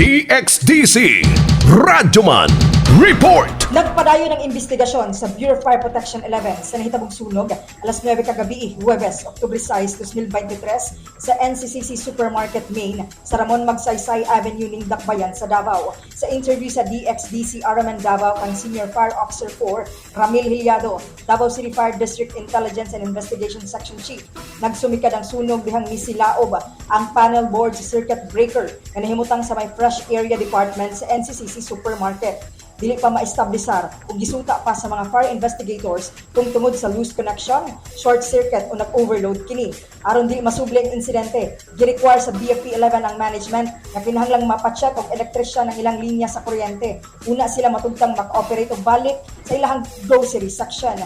DXDC Radyoman Report. Nagpadayon ang investigasyon sa Bureau of Fire Protection 11 sa nahitabong sunog alas 9 kagabi, Huwebes, Oktubre 6, 2023 sa NCCC Supermarket Main sa Ramon Magsaysay Avenue ning Dakbayan sa Davao. Sa interview sa DXDC RMN Davao kang Senior Fire Officer 4 Ramil Hilyado, Davao City Fire District Intelligence and Investigation Section Chief, nagsumikad ang sunog dihang misilaob ang panel board sa circuit breaker nga nahimutang sa may fresh area department sa NCCC Supermarket. Dili pa maestablisar ug gisuta pa sa mga fire investigators kung tungod sa loose connection, short circuit o nag-overload kini. Aron dili masubli ang insidente, gi-require sa BFP 11 ang management nga kinahanglang mapacheck og elektrisyan ang ilang linya sa kuryente. Una sila matugtang maka-operate og balik sa ilang grocery section.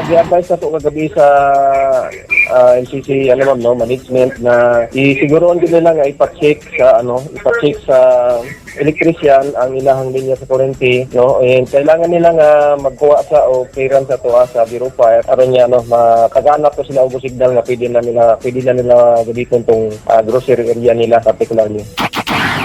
Gi-advise na to kagabi sa NCC, ano ma'am, no, management na isiguroon din nila nga ipa-check sa electrician ang ilahang linya sa kuryente, no, and kailangan nila nga magkuha sa o clearance sa tuwa sa Bureau Fire aron niya, no, makaganap ko sila og signal nga pwede na nila gamiton tong grocery area nila particularly.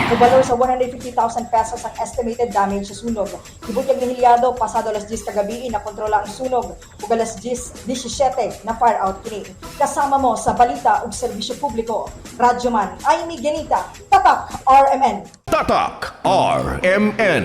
Mubalor sa 150,000 pesos ang estimated damage sa sunog. Gibutyag ni Hilyado, pasado alas 10 kagabi na kontrola ang sunog ug alas 10:17 na fire out kini. Kasama mo sa balita ug serbisyo publiko, Radyoman Amy Genita, Tatak RMN. Tatak RMN.